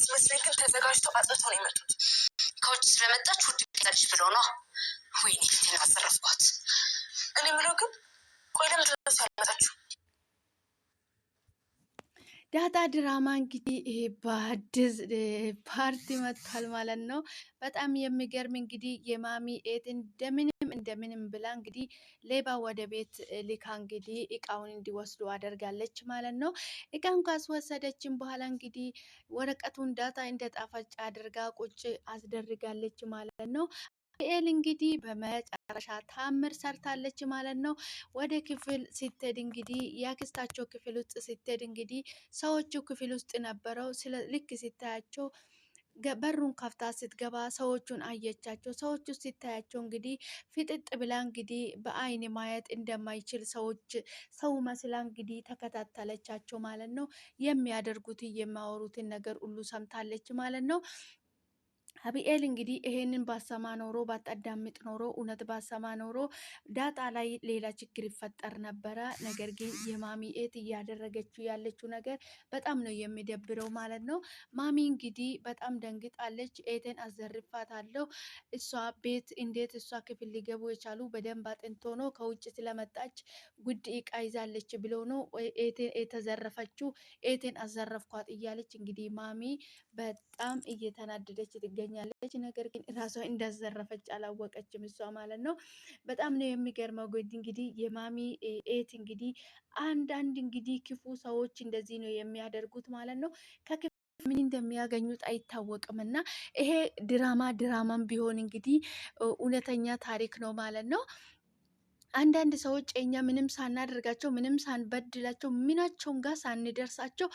ሲመስለኝ ግን ተዘጋጅተው አጥንተው ነው የመጡት። ከውጭ ስለመጣች ውድ ገዛልሽ ብሎ ነው። ወይኔ ፊቴን አዘረፍኳት። እኔ የምለው ግን ቆይ ለምንድን ነው እሷ ያልመጣችው? ዳጣ ድራማ እንግዲህ ይሄ በአዲስ part መጥቷል ማለት ነው። በጣም የሚገርም እንግዲህ የማሚ ኤት እንደምንም እንደምንም ብላ እንግዲህ ሌባ ወደ ቤት ልካ እንግዲህ እቃውን እንዲወስዱ አደርጋለች ማለት ነው። እቃውን ካስወሰደችን በኋላ እንግዲህ ወረቀቱን ዳጣ እንደጣፈጭ አድርጋ ቁጭ አስደርጋለች ማለት ነው። ኤል እንግዲህ በመጨረሻ ታምር ሰርታለች ማለት ነው። ወደ ክፍል ስትሄድ እንግዲህ የአክስታቸው ክፍል ውስጥ ስትሄድ እንግዲህ ሰዎቹ ክፍል ውስጥ ነበረው። ልክ ስታያቸው በሩን ከፍታ ስትገባ ሰዎቹን አየቻቸው። ሰዎቹ ሲታያቸው እንግዲህ ፍጥጥ ብላ እንግዲህ በአይን ማየት እንደማይችል ሰዎች ሰው መስላ እንግዲህ ተከታተለቻቸው ማለት ነው። የሚያደርጉት የሚያወሩትን ነገር ሁሉ ሰምታለች ማለት ነው። አብኤል እንግዲህ ይሄንን ባሰማ ኖሮ ባታዳምጥ ኖሮ እውነት ባሰማ ኖሮ ዳጣ ላይ ሌላ ችግር ይፈጠር ነበረ። ነገር ግን የማሚ ኤት እያደረገችው ያለችው ነገር በጣም ነው የሚደብረው ማለት ነው። ማሚ እንግዲህ በጣም ደንግጣለች። ኤቴን አዘርፋታለሁ፣ እሷ ቤት እንዴት እሷ ክፍል ሊገቡ የቻሉ በደንብ አጥንቶ ነው፣ ከውጭ ስለመጣች ጉድ እቃ ይዛለች ብሎ ነው ኤቴን የተዘረፈችው፣ ኤቴን አዘረፍኳት እያለች እንግዲህ ማሚ በጣም እየተናደደች ትገኛለች። ነገር ግን ራሷ እንዳዘረፈች አላወቀችም እሷ ማለት ነው። በጣም ነው የሚገርመው። እንግዲህ የማሚ ኤት እንግዲህ አንዳንድ እንግዲህ ክፉ ሰዎች እንደዚህ ነው የሚያደርጉት ማለት ነው። ምን እንደሚያገኙት አይታወቅም። እና ይሄ ድራማ ድራማም ቢሆን እንግዲህ እውነተኛ ታሪክ ነው ማለት ነው። አንዳንድ ሰዎች የኛ ምንም ሳናደርጋቸው ምንም ሳንበድላቸው ምናቸውን ጋር ሳንደርሳቸው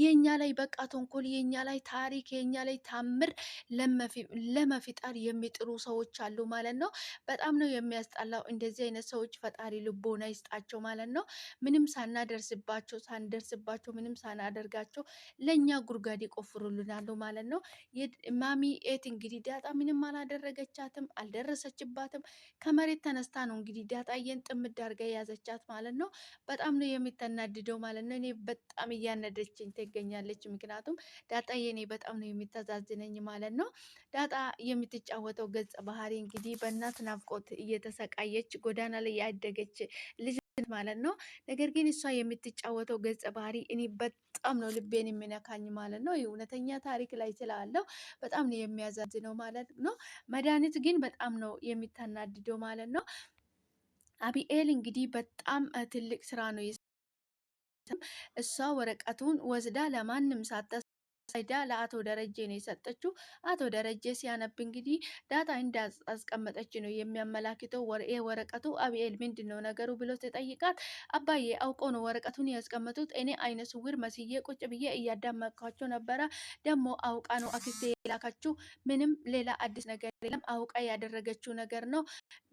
የኛ ላይ በቃ ተንኮል፣ የኛ ላይ ታሪክ፣ የኛ ላይ ታምር ለመፍጠር የሚጥሩ ሰዎች አሉ ማለት ነው። በጣም ነው የሚያስጠላው። እንደዚህ አይነት ሰዎች ፈጣሪ ልቦና ይስጣቸው ማለት ነው። ምንም ሳናደርስባቸው ሳንደርስባቸው ምንም ሳናደርጋቸው ለእኛ ጉድጓድ ይቆፍሩልናሉ ማለት ነው። ማሚ ኤት እንግዲህ ዳጣ ምንም አላደረገቻትም፣ አልደረሰችባትም። ከመሬት ተነስታ ነው እንግዲህ ዳጣ ሩታዬን ጥምድ አድርጋ የያዘቻት ማለት ነው። በጣም ነው የሚተናድደው ማለት ነው። እኔ በጣም እያነደችኝ ትገኛለች። ምክንያቱም ዳጣዬ እኔ በጣም ነው የሚተዛዝነኝ ማለት ነው። ዳጣ የምትጫወተው ገጸ ባህሪ እንግዲህ በእናት ናፍቆት እየተሰቃየች ጎዳና ላይ ያደገች ልጅ ማለት ነው። ነገር ግን እሷ የምትጫወተው ገጸ ባህሪ እኔ በጣም ነው ልቤን የሚነካኝ ማለት ነው። እውነተኛ ታሪክ ላይ ስላለው በጣም ነው የሚያዛዝነው ማለት ነው። መድኃኒት ግን በጣም ነው የሚታናድደው ማለት ነው። አቢኤል እንግዲህ በጣም ትልቅ ስራ ነው። እሷ ወረቀቱን ወስዳ ለማንም ሳታሳይዳ ለአቶ ደረጀ ነው የሰጠችው። አቶ ደረጀ ሲያነብ እንግዲህ ዳታ እንዳስቀመጠች ነው የሚያመላክተው። ወሬ ወረቀቱ አብኤል ምንድን ነው ነገሩ ብሎ ሲጠይቃት አባዬ አውቆ ነው ወረቀቱን ያስቀመጡት። እኔ አይነ ስውር መስዬ ቁጭ ብዬ እያዳመጥኳቸው ነበረ። ደግሞ አውቃ ነው አክስቴ የላካችው። ምንም ሌላ አዲስ ነገር የለም። አውቃ ያደረገችው ነገር ነው።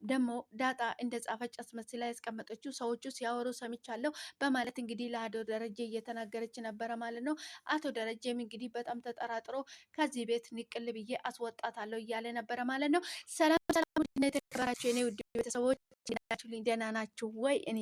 ደግሞ ዳጣ እንደ ጻፈች አስመስላ ያስቀመጠችው ሰዎቹ ሲያወሩ ሰምቻለሁ በማለት እንግዲህ ለአቶ ደረጀ እየተናገረች ነበረ ማለት ነው። አቶ ደረጀም እንግዲህ በጣም ተጠራጥሮ ከዚህ ቤት ንቅል ብዬ አስወጣታለሁ እያለ ነበረ ማለት ነው። ሰላም ሰላም፣ የተከበራችሁ የኔ ውድ ቤተሰቦች ናችሁልኝ? ደህና ናችሁ ወይ? እኔ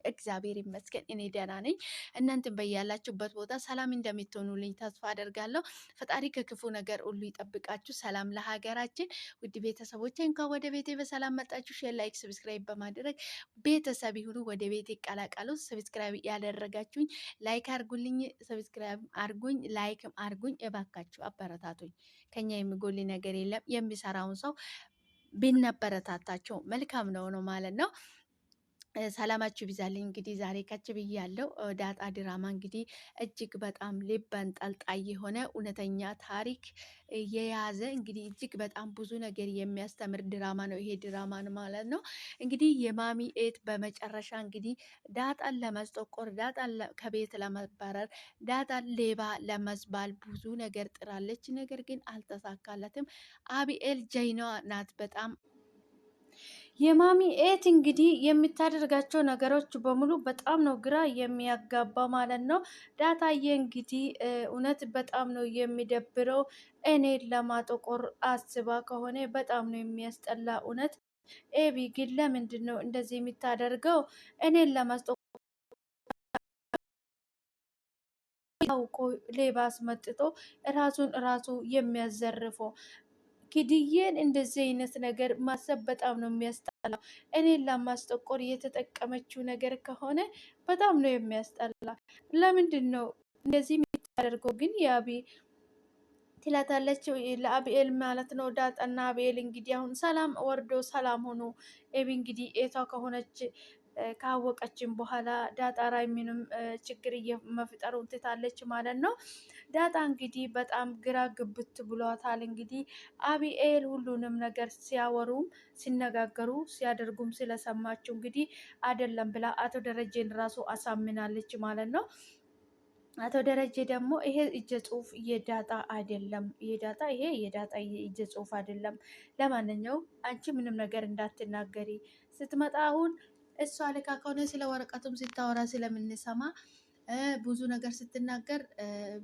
እግዚአብሔር ይመስገን እኔ ደህና ነኝ። እናንተም በያላችሁበት ቦታ ሰላም እንደምትሆኑልኝ ተስፋ አደርጋለሁ። ፈጣሪ ከክፉ ነገር ሁሉ ይጠብቃችሁ። ሰላም ለሀገራችን። ውድ ቤተሰቦቼ እንኳን ወደ ቤቴ በሰላም መጣችሁ። share፣ like፣ subscribe በማድረግ ቤተሰብ ይሁኑ። ወደ ቤቴ ይቀላቀሉ። subscribe ያደረጋችሁኝ like አርጉልኝ፣ subscribe አርጉኝ፣ like ም አርጉኝ። እባካችሁ አበረታቱኝ። ከኛ የሚጎል ነገር የለም። የሚሰራውን ሰው ብናበረታታቸው መልካም ነው ነው ማለት ነው። ሰላማችሁ ይብዛልኝ። እንግዲህ ዛሬ ከች ብያለሁ። ዳጣ ድራማ እንግዲህ እጅግ በጣም ልብ አንጠልጣይ የሆነ እውነተኛ ታሪክ የያዘ እንግዲህ እጅግ በጣም ብዙ ነገር የሚያስተምር ድራማ ነው ይሄ ድራማ ማለት ነው። እንግዲህ የማሚ ኤት በመጨረሻ እንግዲህ ዳጣን ለመስጠቆር፣ ዳጣን ከቤት ለመባረር፣ ዳጣን ሌባ ለመስባል ብዙ ነገር ጥራለች። ነገር ግን አልተሳካለትም። አቢኤል ጀይኗ ናት በጣም የማሚ ኤት እንግዲህ የምታደርጋቸው ነገሮች በሙሉ በጣም ነው ግራ የሚያጋባ ማለት ነው። ዳታዬ እንግዲህ እውነት በጣም ነው የሚደብረው። እኔ ለማጠቆር አስባ ከሆነ በጣም ነው የሚያስጠላ እውነት። ኤቢ ግን ለምንድን ነው እንደዚህ የምታደርገው? እኔን ለማስጠቆር አውቆ ሌባ አስመጥቶ ራሱን ራሱ የሚያዘርፈው? ኪድዬን እንደዚህ አይነት ነገር ማሰብ በጣም ነው የሚያስጠላው። እኔን ለማስጠቆር የተጠቀመችው ነገር ከሆነ በጣም ነው የሚያስጠላ። ለምንድን ነው እንደዚህ የሚታደርገው ግን የአቢ ትላታለች ለአብኤል ማለት ነው። ዳጣና አብኤል እንግዲህ አሁን ሰላም ወርዶ ሰላም ሆኖ ኤቢ እንግዲህ ኤቷ ከሆነች ካወቀችን በኋላ ዳጣ ላይ ምንም ችግር እየመፍጠሩን ትታለች ማለት ነው። ዳጣ እንግዲህ በጣም ግራ ግብት ብሏታል። እንግዲህ አቢኤል ሁሉንም ነገር ሲያወሩም ሲነጋገሩ ሲያደርጉም ስለሰማችው እንግዲህ አይደለም ብላ አቶ ደረጀን ራሱ አሳምናለች ማለት ነው። አቶ ደረጀ ደግሞ ይሄ እጀ ጽሁፍ የዳጣ አይደለም፣ የዳጣ ይሄ የዳጣ እጀ ጽሁፍ አይደለም። ለማንኛውም አንቺ ምንም ነገር እንዳትናገሪ ስትመጣ አሁን እሷ ልካ ከሆነ ስለ ወረቀቱም ስታወራ ስለምንሰማ ብዙ ነገር ስትናገር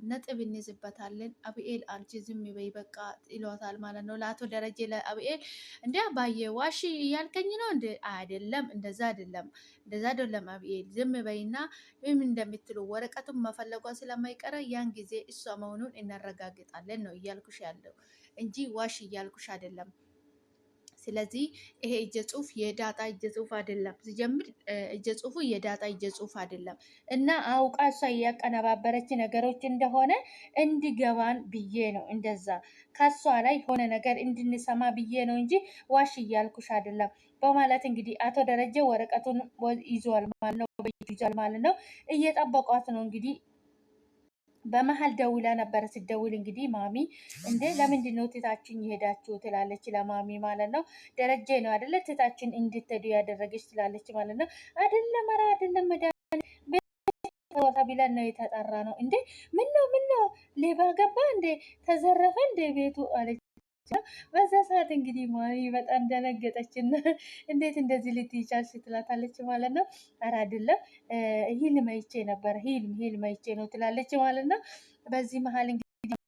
ነጥብ እንይዝበታለን። አብኤል አንቺ ዝም በይ በቃ ይሏታል ማለት ነው ለአቶ ደረጀ ለአብኤል። እንዲ አባዬ ዋሽ እያልከኝ ነው እንደ? አይደለም፣ እንደዛ አይደለም፣ እንደዛ አይደለም አብኤል ዝም በይና ምን እንደምትሉ ወረቀቱን መፈለጓ ስለማይቀረ ያን ጊዜ እሷ መሆኑን እናረጋግጣለን ነው እያልኩሽ ያለው እንጂ ዋሽ እያልኩሽ አይደለም። ስለዚህ ይሄ እጀ ጽሁፍ የዳጣ እጀ ጽሁፍ አይደለም። ሲጀምር እጀ ጽሁፉ የዳጣ እጀ ጽሁፍ አይደለም እና አውቃ እሷ እያቀነባበረች ነገሮች እንደሆነ እንዲገባን ብዬ ነው። እንደዛ ከሷ ላይ የሆነ ነገር እንድንሰማ ብዬ ነው እንጂ ዋሽ እያልኩሽ አይደለም በማለት እንግዲህ አቶ ደረጀ ወረቀቱን ይዟል ማለት ነው፣ ይዟል ማለት ነው። እየጠበቋት ነው እንግዲህ። በመሀል ደውላ ነበረ። ስደውል እንግዲህ ማሚ እንዴ ለምንድን ነው ትታችን የሄዳችሁ ትላለች፣ ለማሚ ማለት ነው። ደረጀ ነው አደለ ትታችን እንድትሄዱ ያደረገች ትላለች ማለት ነው። አደለም፣ ኧረ አደለም ብለን ነው የተጠራ ነው። እንዴ ምን ነው ምን ነው ሌባ ገባ እንዴ ተዘረፈ እንዴ ቤቱ አለች። በዛ ሰዓት እንግዲህ ማሚ በጣም ደነገጠችና እንዴት እንደዚህ ልትይ ቻልሽ ትላታለች ማለት ነው። ኧረ አይደለም ህልም አይቼ ነበረ ህልም አይቼ ነው ትላለች ማለት ነው። በዚህ መሀል እንግዲህ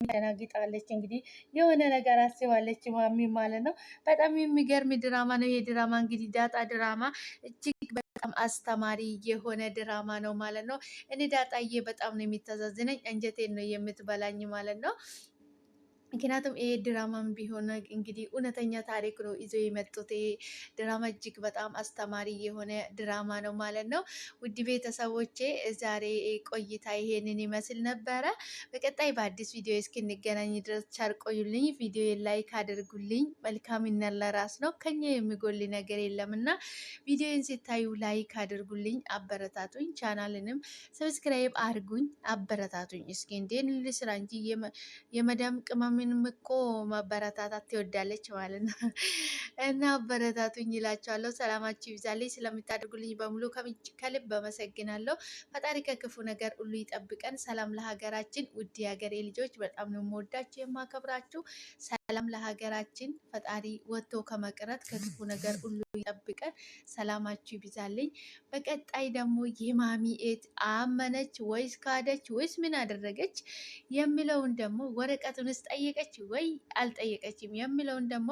ደናግጣለች። እንግዲህ የሆነ ነገር አስባለች ማሚ ማለት ነው። በጣም የሚገርም ድራማ ነው ይሄ ድራማ እንግዲህ ዳጣ ድራማ እጅግ በጣም አስተማሪ የሆነ ድራማ ነው ማለት ነው። እኔ ዳጣዬ በጣም ነው የሚተዛዝነኝ፣ አንጀቴን ነው የምትበላኝ ማለት ነው። ምክንያቱም ይሄ ድራማም ቢሆን እንግዲህ እውነተኛ ታሪክ ነው ይዞ የመጡት። ይሄ ድራማ እጅግ በጣም አስተማሪ የሆነ ድራማ ነው ማለት ነው። ውድ ቤተሰቦቼ ዛሬ ቆይታ ይሄንን ይመስል ነበረ። በቀጣይ በአዲስ ቪዲዮ እስክንገናኝ ድረስ ቸር ቆዩልኝ። ቪዲዮ like አድርጉልኝ። መልካምነት ለራስ ነው፣ ከኛ የሚጎል ነገር የለም እና ቪዲዮን ሲታዩ like አድርጉልኝ፣ አበረታቱኝ። ቻናልንም subscribe አድርጉኝ፣ አበረታቱኝ። እስኪ እንዴን ልስራ እንጂ የመዳም ቅመም ምንም እኮ ማበረታታት ትወዳለች ማለት ነው። እና አበረታቱኝ ይላቸዋለሁ። ሰላማችሁ ይብዛልኝ። ስለምታደርጉልኝ በሙሉ ከልብ አመሰግናለሁ። ፈጣሪ ከክፉ ነገር ሁሉ ይጠብቀን። ሰላም ለሀገራችን። ውድ የሀገሬ ልጆች በጣም ነው የምወዳችሁ የማከብራችሁ። ሰላም ለሀገራችን። ፈጣሪ ወጥቶ ከመቅረት ከክፉ ነገር ሁሉ ይጠብቀን። ሰላማችሁ ይብዛልኝ። በቀጣይ ደግሞ የማሚ እህት አመነች ወይስ ካደች ወይስ ምን አደረገች የሚለውን ደግሞ ወረቀቱንስ ጠየቀች ወይ አልጠየቀችም የሚለውን ደግሞ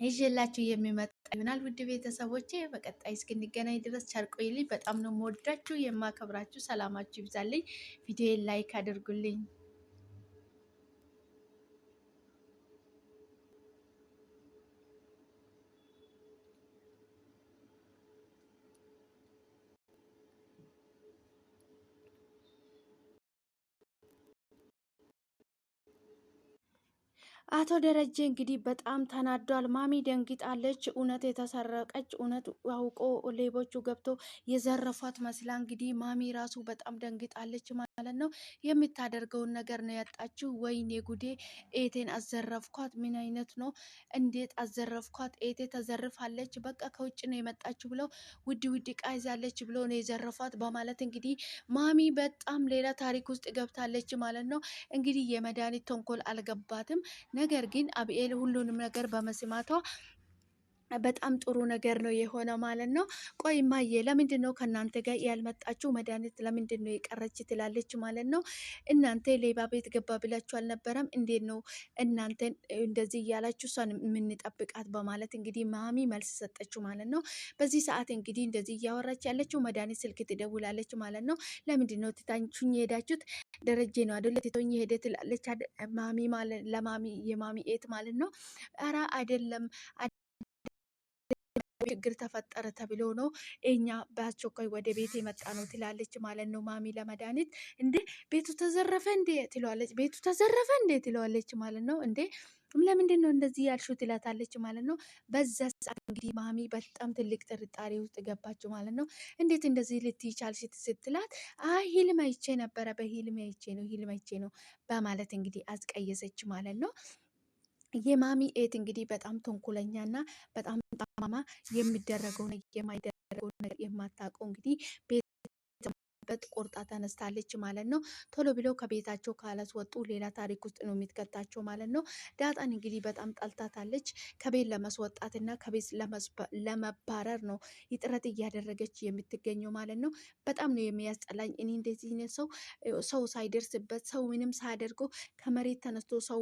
ይዤላችሁ የሚመጣ ይሆናል። ውድ ቤተሰቦቼ በቀጣይ እስክንገናኝ ድረስ ቸር ቆዩልኝ። በጣም ነው የምወዳችሁ የማከብራችሁ። ሰላማችሁ ይብዛልኝ። ቪዲዮዬን like አድርጉልኝ። አቶ ደረጀ እንግዲህ በጣም ተናዷል። ማሚ ደንግጣለች። እውነት የተሰረቀች እውነት አውቆ ሌቦቹ ገብቶ የዘረፏት መስላ እንግዲህ ማሚ ራሱ በጣም ደንግጣለች ማለት ነው። የምታደርገውን ነገር ነው ያጣችው። ወይኔ ጉዴ፣ ኤቴን አዘረፍኳት። ምን አይነት ነው? እንዴት አዘረፍኳት? ኤቴ ተዘርፋለች። በቃ ከውጭ ነው የመጣችው ብለው ውድ ውድ እቃ ይዛለች ብሎ ነው የዘረፏት በማለት እንግዲህ ማሚ በጣም ሌላ ታሪክ ውስጥ ገብታለች ማለት ነው። እንግዲህ የመድኃኒት ተንኮል አልገባትም። ነገር ግን አብኤል ሁሉንም ነገር በመስማቷ በጣም ጥሩ ነገር ነው የሆነ ማለት ነው። ቆይ እማዬ ለምንድን ነው ከእናንተ ጋር ያልመጣችው? መድኃኒት ለምንድን ነው የቀረች? ትላለች ማለት ነው። እናንተ ሌባ ቤት ገባ ብላችሁ አልነበረም? እንዴት ነው እናንተ እንደዚህ እያላችሁ እሷን የምንጠብቃት? በማለት እንግዲህ ማሚ መልስ ሰጠችው ማለት ነው። በዚህ ሰዓት እንግዲህ እንደዚህ እያወራች ያለችው መድኃኒት ስልክ ትደውላለች ማለት ነው። ለምንድን ነው ትታችሁኝ የሄዳችሁት? ደረጀ ነው አደለ ትቶኝ ሄደ ትላለች ማሚ ለማሚ የማሚ ኤት ማለት ነው። ኧረ አይደለም ችግር ተፈጠረ ተብሎ ነው እኛ በአስቸኳይ ወደ ቤት የመጣ ነው ትላለች ማለት ነው። ማሚ ለመድኃኒት እንዴ ቤቱ ተዘረፈ እንዴ ትለዋለች። ቤቱ ተዘረፈ እንዴ ትለዋለች ማለት ነው። እንዴ ለምንድን ነው እንደዚህ ያልሽው ትላታለች ማለት ነው። በዛ ሰዓት እንግዲህ ማሚ በጣም ትልቅ ጥርጣሬ ውስጥ ገባችው ማለት ነው። እንዴት እንደዚህ ልትይ ቻልሽ ስትላት አይ ህልም አይቼ ነበረ፣ በህልም አይቼ ነው፣ ህልም አይቼ ነው በማለት እንግዲህ አስቀየሰች ማለት ነው። የማሚ ኤት እንግዲህ በጣም ተንኮለኛና በጣም ጠማማ የሚደረገው የማይደረገው ነገር የማታውቀው እንግዲህ በት ቆርጣ ተነስታለች ማለት ነው። ቶሎ ብለው ከቤታቸው ካላስወጡ ሌላ ታሪክ ውስጥ ነው የሚትከታቸው ማለት ነው። ዳጣን እንግዲህ በጣም ጠልታታለች። ከቤት ለመስወጣትና ከቤት ለመባረር ነው ጥረት እያደረገች የምትገኘው ማለት ነው። በጣም ነው የሚያስጠላኝ። እኔ እንደዚህ ሰው ሰው ሳይደርስበት ሰው ምንም ሳያደርገው ከመሬት ተነስቶ ሰው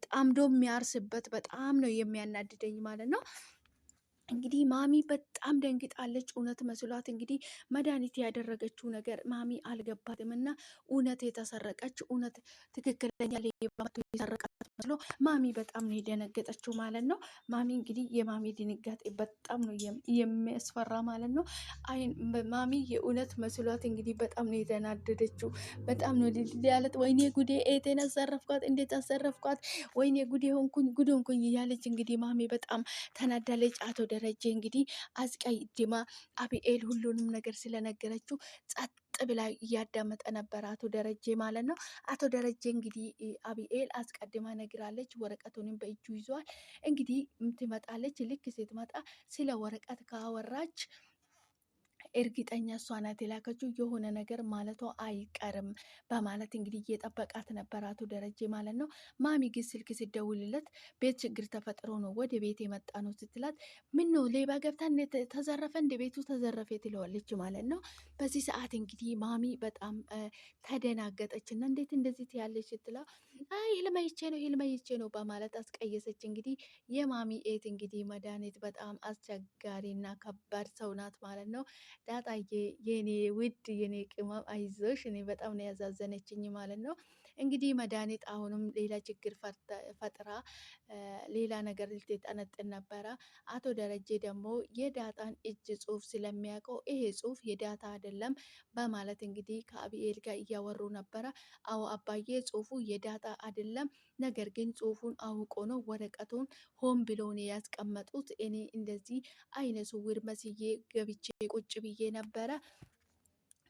ጣምዶ የሚያርስበት በጣም ነው የሚያናድደኝ ማለት ነው። እንግዲህ ማሚ በጣም ደንግጣለች። እውነት መስሏት እንግዲህ መድኃኒት ያደረገችው ነገር ማሚ አልገባትም እና እውነት የተሰረቀች እውነት ትክክለኛ ሌባ መጥቶ የሰረቃት መስሎ ማሚ በጣም ነው የደነገጠችው ማለት ነው። ማሚ እንግዲህ የማሚ ድንጋጤ በጣም ነው የሚያስፈራ ማለት ነው። አይን ማሚ የእውነት መስሏት እንግዲህ በጣም ነው የተናደደችው። በጣም ነው ያለት። ወይኔ ጉዴ ኤቴን አሰረፍኳት፣ እንዴት አሰረፍኳት፣ ወይኔ ጉዴ ሆንኩኝ፣ ጉዴ ሆንኩኝ እያለች እንግዲህ ማሚ በጣም ተናዳለች። አቶ ደረጀ እንግዲህ አስቀድማ አብኤል ሁሉንም ነገር ስለነገረችው ጸጥ ብላ እያዳመጠ ነበር፣ አቶ ደረጀ ማለት ነው። አቶ ደረጀ እንግዲህ አብኤል አስቀድማ ነግራለች፣ ወረቀቱንም በእጁ ይዟል። እንግዲህ ትመጣለች። ልክ ስትመጣ ስለ ወረቀት ካወራች እርግጠኛ እሷ ናት የላከችው የሆነ ነገር ማለቷ አይቀርም በማለት እንግዲህ እየጠበቃት ነበር አቶ ደረጀ ማለት ነው። ማሚ ግን ስልክ ሲደውልለት ቤት ችግር ተፈጥሮ ነው ወደ ቤት የመጣ ነው ስትላት፣ ምን ነው ሌባ ገብታ ተዘረፈ እንደ ቤቱ ተዘረፈ ትለዋለች ማለት ነው። በዚህ ሰዓት እንግዲህ ማሚ በጣም ተደናገጠች እና እንዴት እንደዚህ ትያለች ስትላ አይ ህልም አይቼ ነው ህልም አይቼ ነው በማለት አስቀየሰች። እንግዲህ የማሚ ኤት እንግዲህ መድኃኒት በጣም አስቸጋሪና ከባድ ሰው ናት ማለት ነው። ዳጣዬ የኔ ውድ የኔ ቅመም አይዞሽ፣ እኔ በጣም ነው ያዛዘነችኝ ማለት ነው። እንግዲህ መድኃኒት አሁንም ሌላ ችግር ፈጥራ ሌላ ነገር ልትጠነጥን ነበረ። አቶ ደረጀ ደግሞ የዳጣን እጅ ጽሁፍ ስለሚያውቀው ይሄ ጽሁፍ የዳታ አይደለም በማለት እንግዲህ ከአብኤል ጋር እያወሩ ነበረ። አዎ አባዬ ጽሁፉ የዳጣ አይደለም፣ ነገር ግን ጽሁፉን አውቆ ነው ወረቀቱን ሆን ብሎ ነው ያስቀመጡት። እኔ እንደዚህ አይነ ስውር መስዬ ገብቼ ቁጭ ብዬ ነበረ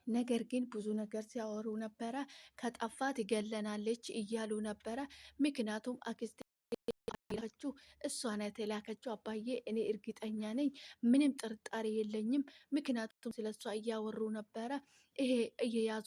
ነገር ግን ብዙ ነገር ሲያወሩ ነበረ። ከጠፋ ትገለናለች እያሉ ነበረ። ምክንያቱም አክስቴ ላከችው እሷ ናት የላከችው። አባዬ እኔ እርግጠኛ ነኝ፣ ምንም ጥርጣሬ የለኝም። ምክንያቱም ስለ እሷ እያወሩ ነበረ። ይሄ እየያዙ